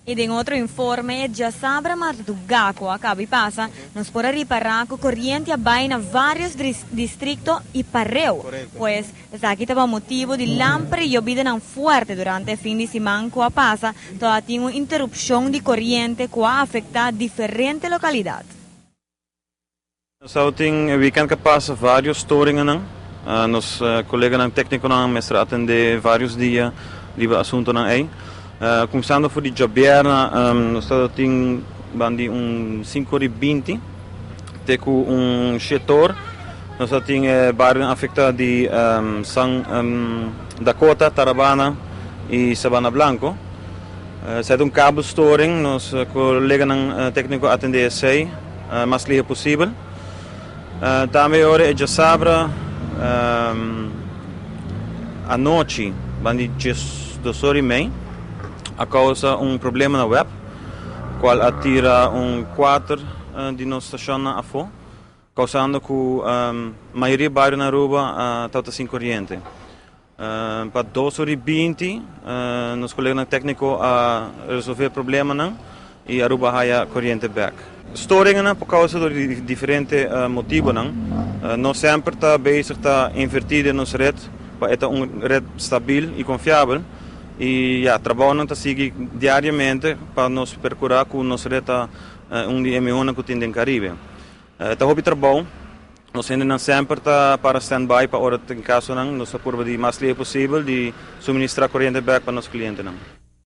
I den otro informe, djasabra mardugá ku a kaba di pasa, nos por a ripará ku koriente a bai na vários distrikto i pareu. Pues, esaki tabata motibu di lamper i yobidanan fuerte durante e fin di siman ku a pasa, tabatin un interupshon di koriente ku a afektá diferente lokalidat. Nos tin weekend ku a pasa vários storingen. Nos koleganan téknikonan mester atendé vários dia riba asuntunan ei. Kuminsando for di djabièrnè, nos tin banda di un 5:20 te ku un 7'or. Nos tin bario afektá di San Dakota, Tarabana i Sabana Blanco. Esei ta un kabelstoring, nos koleganan tékniko a atendé esei mas lihé posibel. Tambe ora e djasabra anochi, banda di 12:30, a kousa un problema na web, kual a tira un kuater di nos stashonnan afó, kousando ku mayoria bario na Aruba tabata sin koriente. Pa 2:20, nos koleganan tékniko a resolvé e problemanan i Aruba a haya koriente bèk. Storingnan por kousa dor di diferente motibunan. Nos semper ta bezig ta invertí den nos ret pa e ta un ret stabil i konfiabel. I ya, trabounan ta sigui diariamente pa nos perkurá ku nos ret ta un di e mihónan ku tin den Karibe. Ta hopi trabou. Nos hendenan semper ta para stand-by pa ora tin kasonan nos ta purba di mas lihé posibel di suministrá koriente bèk pa nos klientenan.